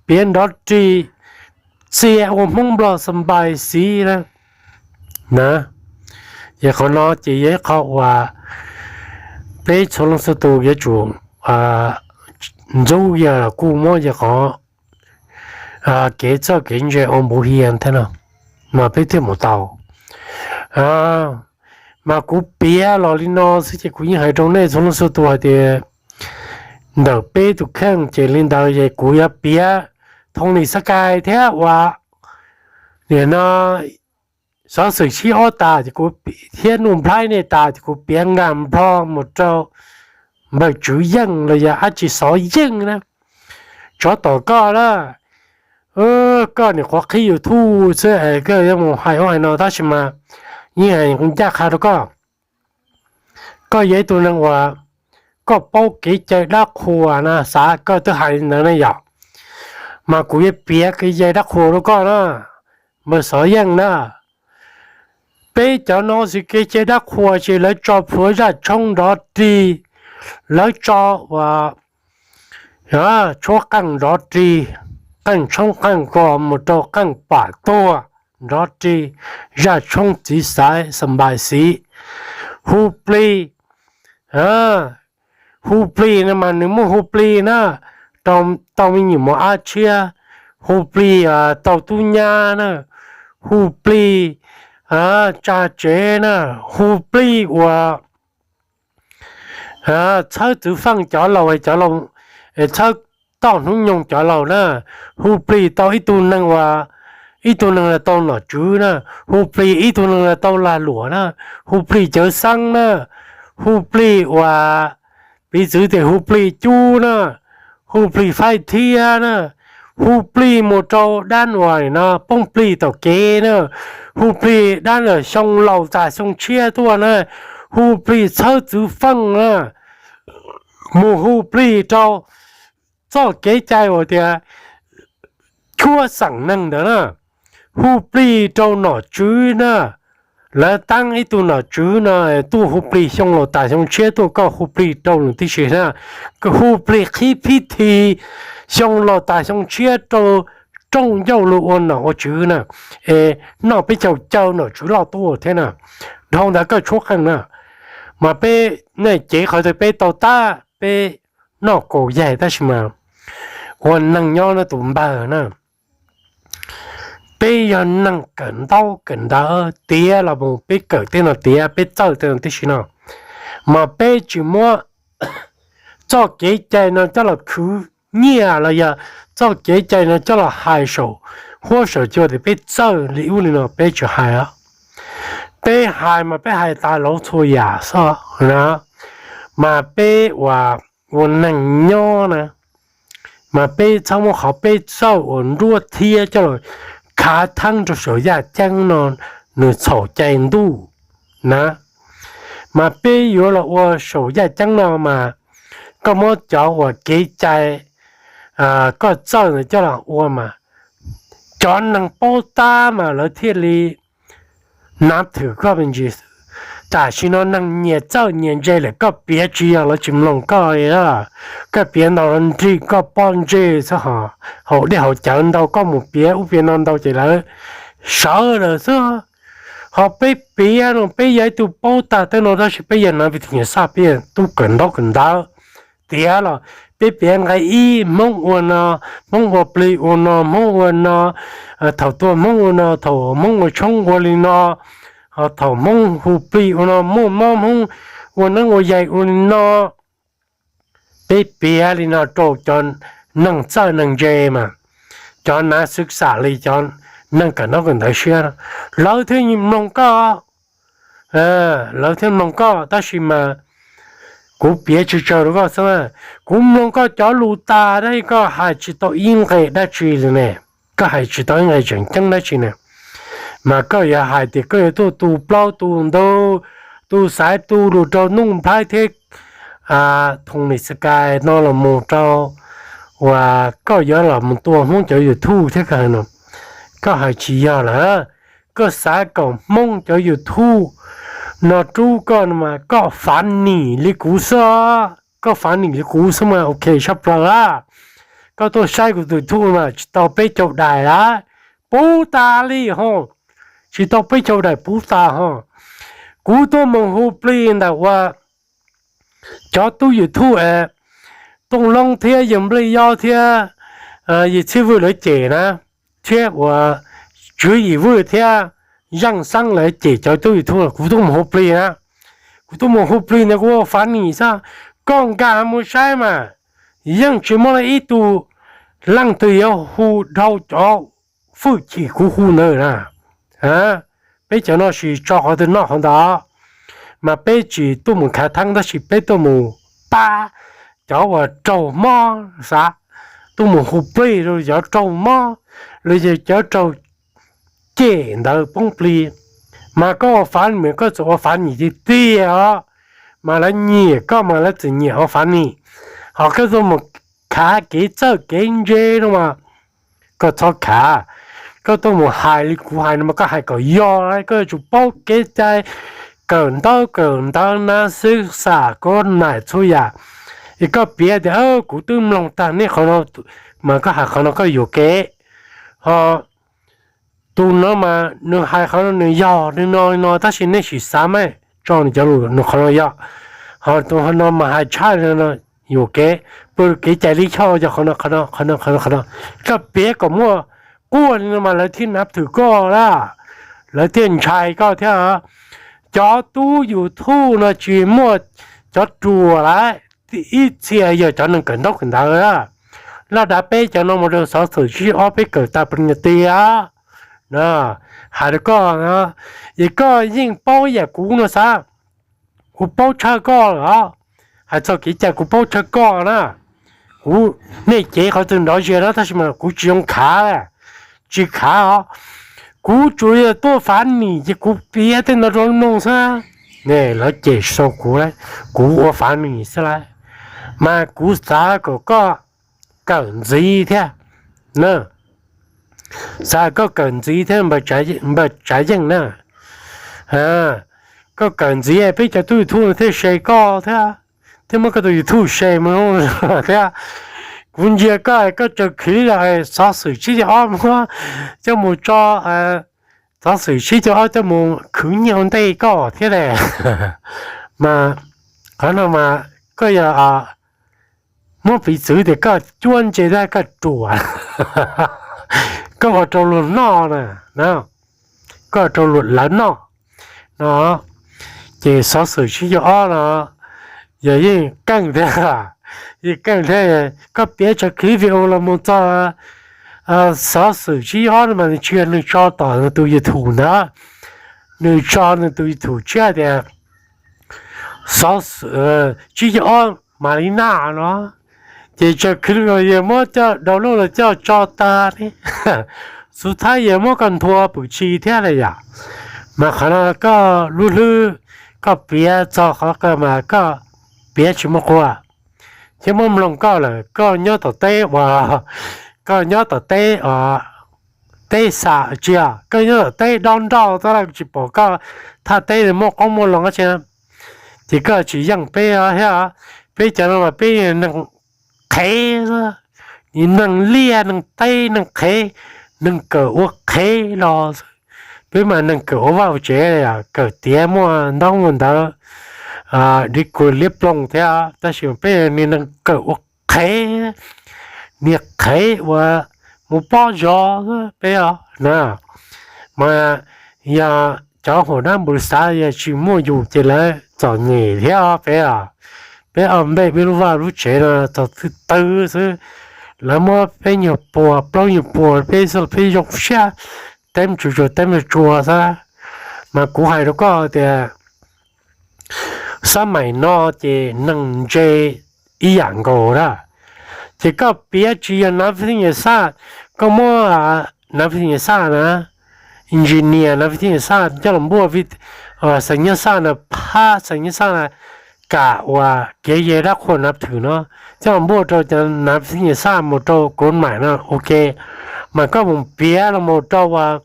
piav nrov rig txia ua Hmoob Nplog xa npais xiv na. Ces qhov no ces yog ib qho uas peb txhua leej txhua tus yuav tsum ntxub yawg los kuj muab yawg qhov kev txawj kev ntse ua npuv hias thiab no, mas peb thiaj mus tau. Mas kuv piav los li no xwb ces kuv yeej hais rau nej txhua leej txhua tus hais tias ntawm peb tus kheej ces li ntawd es kuv yuav piav Thoo Lis Xab Kais thiab uas nim no xov xwm tsib ob tas ces kuv, thiab Nuj Nplhaib nej tas ces kuv piav nkag nplho mus rau npawg Tswv Yeej los yog dab tsi Xov Yeej na. Tsov tom koj na, koj nim qhuav qhib YouTube xwb es koj yuav mus hais ub hais no tab sis mas yeej hais ncaj qha rau koj. Koj yog ib tug neeg uas koj paub kev cai dab qhuas na, xav koj twb hais li ntawd ne yom, mas kuv yuav piav kev cai dab qhuas rau koj na, npawg Xov Yeej na. Peb cov no xws kev cai dab qhuas ces lawv tso plhuav zaj tshoob nrov rig, lawv tso uas tshuab qeej nrov rig, qeej tshoob qeej kos mus rau qeej pam tuag nrov rig, zaj tshoob txiv xaiv xa npais xiv, hu plig, hu plig no mas nws muaj hu plig na, tau me nyuam mos ab tshiab, hu plig tau tub nyab na, hu plig tsa tsev na, hu plig uas txhawb txwv feej cov laus, cov laus txhawb toj hnub nyoog cov laus na, hu plig tau ib tug neeg uas, ib tug neeg los tau nom tswv na, hu plig ib tug neeg los tau lag luam na, hu plig cawv xeeb na, hu plig uas piv txwv tias hu plig cub na, hu plig faib thiab na, hu plig mus rau dab uas no poob plig tom kev na, hu plig dab ntawm xyoo laus tas xyoo tshiab tuaj na, hu plig txhawb txwv feej na, mus hu plig rau txoj kev cai uas tias cuab xeem neeg ntawd na, hu plig rau nom tswv na, lawv teeb ib tug nom tswv no tuaj hu plig xyoo laus tas xyoo tshiab tuaj, koj hu plig rau nws tib si na, hu plig qhib phib thi xyoo laus tas xyoo tshiab rau rooj ncauj lug ua nom ua tswv na, es noj peb caug caw nom tswv loj tuaj thiab na, dhau ntawd koj tshuab qeej na. Mas peb nej cev qhov twg peb tau tab peb noj kaus yaig tab sis mas ua neeg nyob no tus npawg na, peb yog neeg kawm ntaub kawm ntawv tiav los mus peb kawm tej no tiav peb txawj tej no tib si no, mas peb tsis muab txoj kev cai no coj los khwv nyiaj los yog txoj kev cai no coj los hais saum huab saum cua tias peb txawj li ub li no peb tsis hais os. Peb hais mas peb hais tas lauv txhua yam xwb na, mas peb ua, ua neeg nyob na, mas peb txhob muab qhov peb txawj uas nruab thiab coj los khav theeb rau saum yaj ceeb no nws txhaum cai ntuj na. Mas peb yuav los ua saum yaj ceeb no mas koj muab cov uas kev cai koj txawj ntawd coj los ua mas cov neeg paub tab mas lawv thiaj li nav thwm koj me ntsis xwb. Tam sim no neeg nyias txawj nyias ntse lawm, koj piav tsis yog lawv tsis mloog koj li. Koj piav ntau los nrig koj pob ntseg xwb, ho haus dej haus cawv ntau, koj mus piav ub piav no ntau ces lawv sawv lawm xwb. Ho peb piav no peb yog ib tug paub tag tej no tab sis peb yog nav vi tis nyas xaj, peb yog tub kawm ntaub kawm ntawv tiav los peb piav nqe ib, Hmoob ua no, Hmoob ua plig ua no, Hmoob ua no, thaum tuaj Hmoob ua no, thaum Hmoob ua tshoob ua li no, ho thaum Hmoob hu plig ua no, muaj mob Hmoob ua neeb ua yaig ua li no. Peb piav li no rau cov neeg txawj neeg ntse mas, cov nav xwv xam li cov neeg kawm ntaub kawm ntawv siab, lawv thiaj mloog koj, lawv thiaj mloog koj. Tab sis mas kuv piav tsawg tsawg rau koj xwb, kuv mloog koj cov lus tas tab sis koj hais tsis tau ib nqe dab tsi li ne, koj hais tsis tau ib nqe tseem ceeb dab tsi ne. Mas koj yuav hais tias koj yuav tuaj tu plaub tu ntug, tu xaiv tu lus rau Nuj Nplhaib thiab Thoo Nis Xas Kais no los mus rau uas koj yuav los mus tua Hmoob cov YouTube thiab koj hais no, koj hais tsis yog lawm. Koj xav kom Hmoob cov YouTube no rub koj no mas koj fav nim li kuv xwb, koj fav nim li kuv xwb mas ok tshaj plaws lawm. Koj tuaj saib kuv tus YouTube mas tsis tau peb caug daim lawm, puv tas li ho, tsis tau peb caug daim puv tas ho. Kuv tuaj mus hu plig ntawm uas cov tub YouTube es Tooj Loob thiab Yawg Nplij Yob thiab Yawg Txhiab Vwj lawv cem na, thiab uas Tswv Yim Vwj thiab Yeej Xeeb lawv cem cov tub YouTube, kuv tuaj mus hu plig na. Kuv tuaj mus hu plig ntawd kuv ua fav nim xwb. Koj nkag mus saib mas yeej tsis muaj ib tug leej twg yuav hu dhau cov hwj chim kuv hu ntawd na. Peb cov no tsis tso qhov twg noj qhov ntawd, mas peb tsis tuaj mus khav theeb tab sis peb tuaj mus pab cov uas raug mob xav, tuaj mus hu plig rau cov raug mob los yog cov raug cem ntawd poob plig. Mas koj ua fav nim, koj txawm ua fav nim tiag tiag os, mas lawv nyiam koj mas lawv txawm nyiam ua fav nim. Ho koj tuaj mus khav kev txawj kev ntse no mas koj txhob khav. Koj tuaj mus hais li kuv hais no mas koj hais kom yog, koj yuav tsum paub kev cai, kawm ntaub kawm ntawv, nav xwb xam koj nam txhua yam. Es koj piav tias kuv twb mloog tag nej qhov no, mas koj hais qhov no koj yuam kev. Ho tus no mas nws hais qhov no nws yog li no li no tab sis nej sim xav mas tso nws cov lus nws qhov no yog, ho tus no mas hais tshaj li no yuam kev, pw kev cai lij choj yog qhov no qhov no qhov no qhov no qhov no. Koj piav kom muaj quaj li no mas lawv thiaj nav thwm koj lawm, lawv thiaj ntshai koj thiab. Cov tub YouTube no tsis muaj cov ruam lawm, ib txhia yog cov neeg kawm ntaub kawm ntawv. Laj dav peb cov no mus rau xov xwm tsib caug ob peb kawm tag pes nyas tiag. Hais rau koj, es koj yeej paub yam kuv no xav, kuv paub tshaj koj lawm os. Hais txog kev cai kuv paub tshaj koj na. Kuv, nej cev qhov twg nrov zia na tab sis mas kuv tsis zoo khav, tsis khav os. Kuv tsuas yog tuaj fav nim ces kuv piav tej ntawd rau mloog xwb. Lawv cem sau kuv, kuv ua fav nim xwb lauj. Mas kuv xav kom koj kawm ntxiv thiab, xav koj kawm ntxiv thiab npawg Tsav Yeej na. Koj kawm ntxiv peb cov tub YouTube thiaj share koj thiab, thiaj muab koj tus YouTube share mus thiab. Kuv ntsia koj, koj tsaws khiv los xov xwm tsib caug ob muab coj mus tso, xov xwm tsib caug ob coj mus khwv nyiaj ua ntej koj thiab ne. Mas qhov no mas koj yog muab piv txwv tias koj cuab ntse thiab koj ruam, koj ua rau luag noj na, koj ua rau lawv noj no. Ces xov xwm tsib caug ob no yog yeej keej thiab, yeej keej thiab. Koj piav tso clip video los mus txog xov xwm tsib caug ob no mas nws tsis yog nws tso tom nws tus YouTube ntawd, nws tso nws tus YouTube tshiab tias xov xwm tsib caug ob Malina no. Ces tso clip los yog muab coj download los coj tso tag li, xub thawj yog muab koj nthua pwm tshis thiab li yom. Mas qhov no koj lub hlwb, koj piav txog qhov ko mas koj piav tsis muaj quas, thiab muab mloog koj lawm koj nyob tom teb uas, koj nyob tom teb os, teb xam tsis yog, koj nyob tom teb dob nrauj tab lawm tsis pom koj thaj teb muaj qoob muaj loo dab tsi, ces koj tsis yeej peb thiab. Peb cov no mas peb neeg qhev, neeg liaj neeg teb neeg qhev, neeg kawm ua qhev los, peb mas neeg kawm ua vaj ua tsev, kawm tiav muaj ntaub muaj ntawv, degree liab ploog thiab, tab sis peb niag neeg kawm ua qhev, niag qhev uas mus pob zov peb os na. Mas yog cov hauv dab npus xav yog tsis muaj yus ces lawv txom nyem thiab peb os. Peb ob npej peb lub vaj lub tsev no txog twb tawg xwb, lawv muab peb nyuag puas plaub nyuag puas peb xwb los peb zoo siab, teeb tsuas tsuas teeb tsuas tsuas xwb. Mas kuv hais rau koj tias xab maim no ces neeg ntse ib yam nkaus na. Ces koj piav tsis yog nav phi nyas xaj, koj muab nav phi nyas xaj na, engineer nav phi nyas xaj coj los npuaj xeem nyab xaj na, phab xeem nyab xaj na, kam uas kev ye dab qhuas nav thwm no coj los npuaj rau cov nav phi nyas xaj mus rau kuv maim no ua ke. Mas koj mus piav los mus rau uas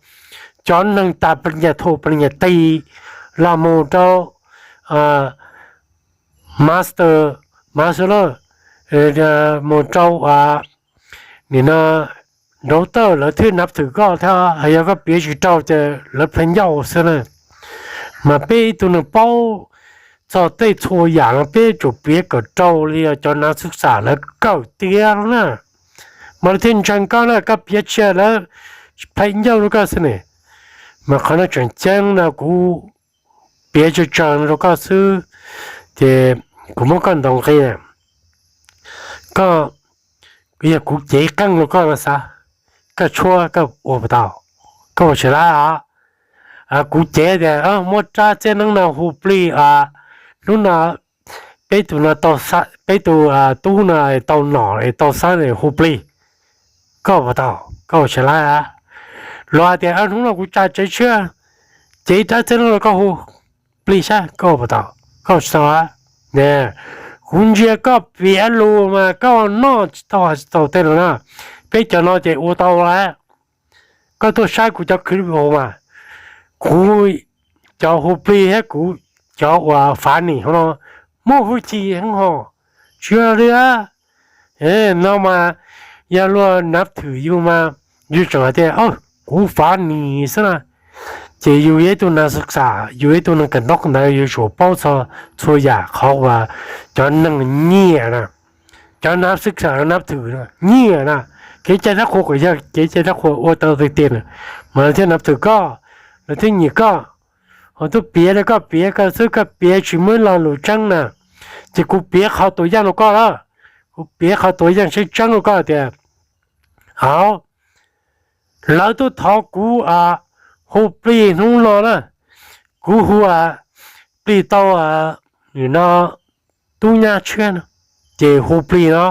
cov neeg tas palinyas thum palinyas tis, los mus rau master, master, mus rau nim no doctor lawv thiaj nav thwm koj thiab. Yog koj piav tsis rau ces lawv pheej ncauj xwb na. Mas peb ib tug neeg paub txog tej txhua yam no peb tsum piav kom rau li cov nav xwb xam lawv kawm tiav no na. Mas lawv thiaj ntseeg koj na, koj piav tsis lawv pheej ncauj rau koj xwb ne. Mas qhov no tseem ceeb no kuv piav tsawg tsawg no rau koj xwb, ces kuv muab koj ntaus nqi. Koj, yog kuv cev qeej rau koj no xav, koj tshuab koj ua puas tau? Koj ua tsis laib os. Kuv cev tias muab rab txiab neeb no hu plig, hnub no peb tus no, peb tus tub no tau nom tau xab hu plig, koj puas tau? Koj ua tsis laib. Los hais tias hnub no kuv tsa tsev tshiab, cev rab txiab neeb no koj hu plig saib koj ua puas tau? Koj ua tsis tau. Kuv ntsia koj piav lus mas koj noj tsis tau tsis tau tej no na. Peb cov no ces ua tau lawm. Koj tuaj saib kuv cov clip mas, kuv cov hu plig thiab kuv cov uas fav nim hauv no muaj hwj chim heev hos. Tsis yog li, no mas yog luag nav thwm yus mas yus tseem hais tias kuv fav nim xwb na. Ces yus yog ib tug nav xwm xam, yus yog ib tug neeg kawm ntaub ntawv, yus tsum paub txog txhua yam qhov uas cov neeg nyiam na, cov nav xwm xam nav thwm nyiam na. Kev cai dab qhuas kom yog kev cai dab qhuas ua tau tiag tiag na, mas lawv thiaj nav thwm koj, lawv thiaj nyiam koj. Ho tuaj piav rau koj piav koj xwb, koj piav tsis muaj ib lo lus tseeb na. Ces kuv piav qhov tus yaj rau koj lawm, kuv piav qhov tus yaj tseeb tseeb rau koj tias, au, lawv tuaj thov kuv hu plig hnub no na, kuv hu plig tau nim no tub nyab tshiab no, ces hu plig no,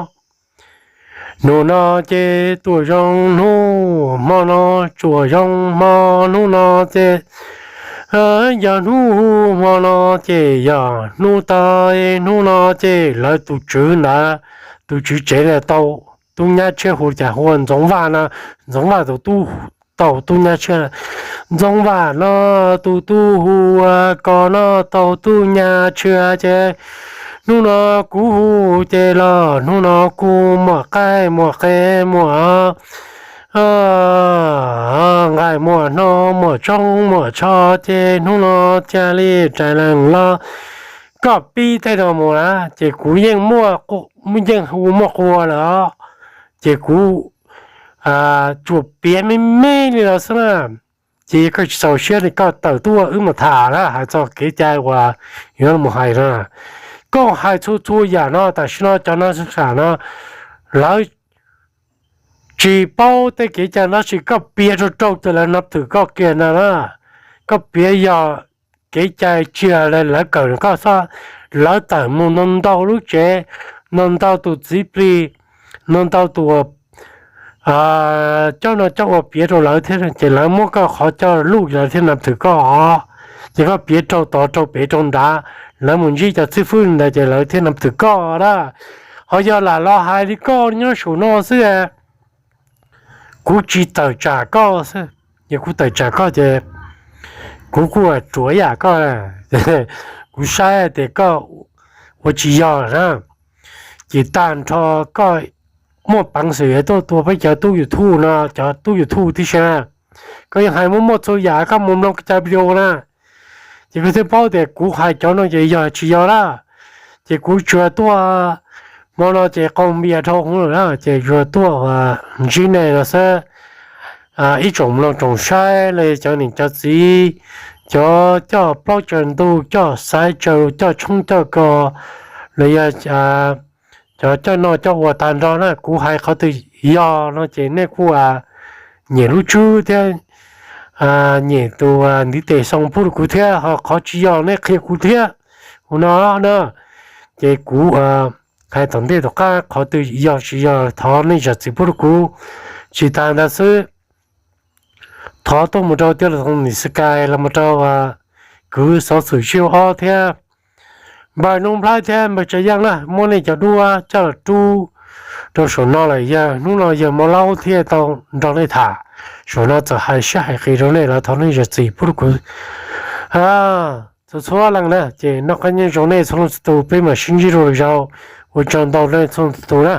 hnub no ces tuaj zoo hnub, hmo no tsuas zoo hmo, hnub no ces yog hnub hu, hmo no ces yog hnub tag, hnub no ces lawv tus tswv ntawd, tus tswv tsev na tau tub nyab tshiab hu cas hu ua Ntxoov Vaj no, Ntxoov Vaj tus tub, tau tub nyab tshiab, Ntxoov Vaj no tus tub hu ua koj no tau tub nyab tshiab ces hnub no kuv hu ces los hnub no kuv muaj qaib muaj qe muaj nqaij muaj hno muaj tshoob muaj tsho ces hnub no cia li rais lees los koj pib tej no mus na ces kuv yeej muaj, yeej hu muaj qua lawm os. Ces kuv tsuas piav me me li no xwb na. Ces yog koj tsis txaus siab li koj tawm tuaj wb mus tham na, hais txog kev cai uas yuav los hais no. Koj hais txhua txhua yam no tam sim no cov nav xwm xam no lawv tsis paub tej kev cai no tab sis koj piav rau rau ces lawv nav thwm koj kiag ntag na. Koj piav yog kev cai tsis yog lawv kawm koj xwb, lawv tawm mus ntau ntau lub tsev, ntau ntau tus txiv plig, ntau ntau tus coj no coj ua piav rau lawv thiab ces lawv muab koj qhov coj lub lawv thiaj nav thwm koj os. Ces koj piav rau tod rau pem rau nrad, lawv mus ntsib cov xib fwb ntawd ces lawv thiaj nav thwm koj na. Ho yog lam los hais li koj nyob saum no xwb, kuv tsis tawm tsam koj xwb, yog kuv tawm tsam koj ces kuv kuj ruam ib yam koj. Kuv saib tias koj ua tsis yog na, ces tag nrho koj muaj peev xwm tuaj tua peb cov tub YouTube no, cov tub YouTube tib si na, koj yeej hais muaj muaj txhua yam, koj mus mloog koj cov video na, ces koj thiaj paub tias kuv hais cov no ces yog tsis yog lawm. Ces kuv tsuas tuaj hmo no ces qau npias dhau hwv lawm na, ces tsuas tuaj ntsib nej no xwb. Ib tsoom mloog tsoom saib los cov niam cov txiv, cov coj plaub tsaws ntuj, coj xaiv tsaws, coj tshoob coj kos, los yog cov coj noj coj ua tag nrho na, kuv hais qhov twg yog no ces nej kuj nyiam lub tswb thiab, nyiam tus ntiv tes xoo pub rau kuv thiab, ho qhov tsis yog nej qhia kuv thiab. Ua no na, ces kuv hais tom ntej tom qab qhov twg yog tsis yog thov nej zam txim pub rau kuv. Tsis tas ntawd xwb, thov tuaj mus rau tij laug Tooj Nis Xwm Kais los mus rau kwv Xov Xwm Sib Ob thiab npawg Noob Nplhaib thiab npawg Tsav Yeej na, muab nej cov duab coj los rub rau saum no lawm, yog hnub no yawg Mos Laub thiaj tau nrog nej tham. Saum no txawm hais siab hais qis rau nej los thov nej zam txim pub rau kuv txhua txhua leej na. Ces noj qab nyob zoo nej txhua leej txhua tus, peb mam sib ntsib rau lwm zaus. Ua tsaug ntau nej txhua leej txhua tus na.